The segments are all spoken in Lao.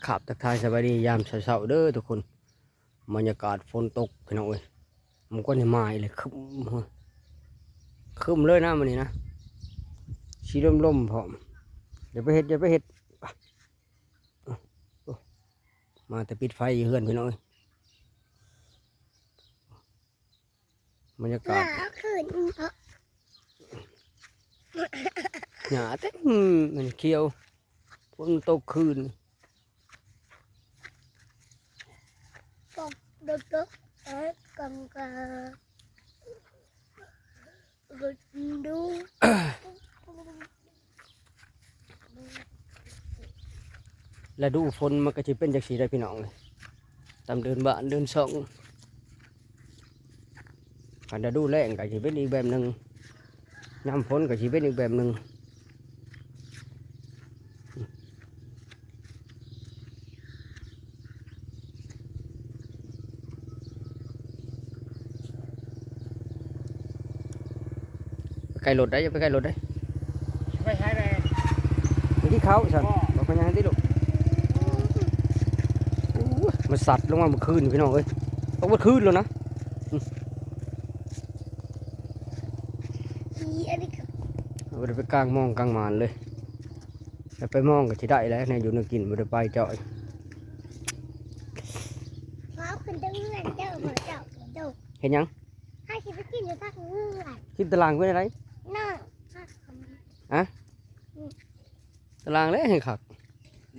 ຄາບທັກທາຍສະບາຍດີຍາມເຊົ້າໆເດີທຸກຄົນ. ບັນຍາກາດຝົນຕົກພີ່ນ້ອງເອີຍ, ມັນກໍນີ້ມາອີກແລ້ວ ຄຶ້ມ ຄຶ້ມເລີຍນະມື້ນີ້ນະ, ສີລົມໆພ້ອມ. ຢ່າໄປເຮັດ ຢ່າໄປເຮັດ. ໂອ້ ມາແຕ່ປິດໄຟຢູ່ເຮືອນພີ່ນ້ອງເອີຍ. ບັນຍາກາດ ຫຍ້າເອົາຄືນເນາະ ຫຍ້າເຕັມ ມັນຂຽວ ຝົນຕົກຄືນ. ກອງ ເດີ ເດີ ເອີ ກອງກາ ເດີ ເດີ ລະດູຝົນມັນກໍຊິເປັນຈັ່ງຊີ້ແຫຼະພີ່ນ້ອງເອີຍ, ຕາມເດີ່ນບ້ານເດີ່ນຊ່ອງ. ຄັນລະດູແລ້ງກໍຊິເປັນອີກແບບໜຶ່ງ, ຍາມຝົນກໍຊິເປັນອີກແບບໜຶ່ງ. ໄປໃກ້ລົດໄດ໋ ຢ່າໄປໃກ້ລົດໄດ໋. ໄປໃສແດ່? ໄປກິນເຂົ້າຊັ້ນ. ບໍ່ ບໍ່ໄປຫຍັງຕິລູກ. ໂອ້ຍ ມັນສັດລົງມາເມື່ອຄືນນີ້ພີ່ນ້ອງເອີຍ, ຕົກເມື່ອຄືນແລ້ວນະ. ອີ ອັນນີ້ກໍ ບໍ່ໄດ້ໄປກາງມອງກາງໝານເລີຍ. ແລ້ວໄປມອງກໍຊິໄດ້ແຫຼະ ແນວຢູ່ແນວກິນ ບໍ່ໄດ້ໄປເຈົ້າ. ເອົາຂຶ້ນເທິງເຮືອນເຈົ້າ ເຈົ້າ ເຈົ້າ ເຈົ້າ. ເຮັດຫຍັງ? ເຮົາຊິໄປກິນຢູ່ທາງເຮືອນ. ກິນຕາລາງເປັນໃດ? ນ້ອງ ຮະ? ອືມ ຕາລາງແຫຼະແຮ່ງຄັກ.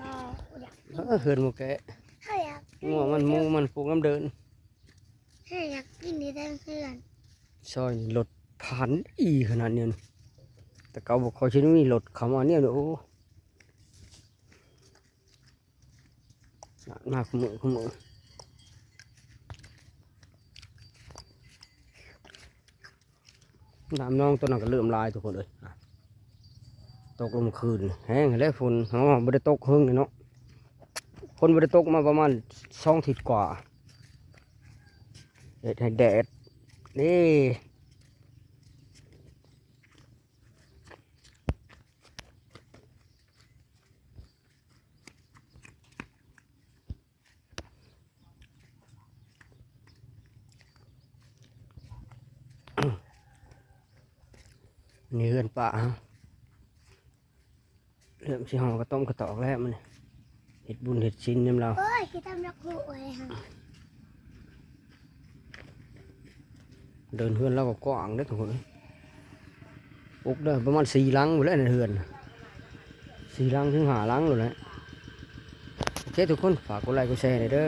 ບໍ່ຢາກ ເອີ ເຮືອນໝູ່ແກະ ເຮົາຢາກກິນ ງົວມັນ ໝູມັນ ປູກນ້ຳເດີນ. ເຮົາຢາກກິນຢູ່ທາງເຮືອນ. ຊອຍນີ້ລົດຜ່ານອີ່ຂະໜາດນີ້ນະ, ແຕ່ເກົ່າບໍ່ຄ່ອຍຊິມີລົດເຂົ້າມາແນວນີ້. ໂອ້ ມາຄູ່ມື້ ຄູ່ມື້. ນ້ຳໜອງຕົວນັ້ນກໍເລີ່ມຫຼາຍທຸກຄົນເອີຍ, ຕົກລົງເມື່ອຄືນແຮງແຫຼະຝົນ. ເຮົາບໍ່ໄດ້ຕົກເຮິງເນາະ, ຝົນບໍ່ໄດ້ຕົກມາປະມານສອງທິດກວ່າ, ເຮັດໃຫ້ແດດເດ້. ນີ້ເຮືອນປ້າເຮົາ ເລີ່ມຊິຫໍ່ກະຕົ້ມກະຕອກແລ້ວມື້ນີ້, ເຮັດບຸນເຮັດສິນນຳລາວ. ໂອ້ຍ ຊິຕຳບັກຫຸ່ງໄວ້ຫັ້ນ. ເດີ່ນເຮືອນລາວກໍກວ້າງເດ້ທຸກຄົນ, ປຸກເດີ ປະມານສີ່ຫຼັງພຸ້ນແຫຼະໃນເຮືອນ, ສີ່ຫຼັງເຖິງຫ້າຫຼັງພຸ້ນແຫຼະ. ໂອເຄທຸກຄົນ ຝາກກົດໄລກົດແຊໃຫ້ເດີ.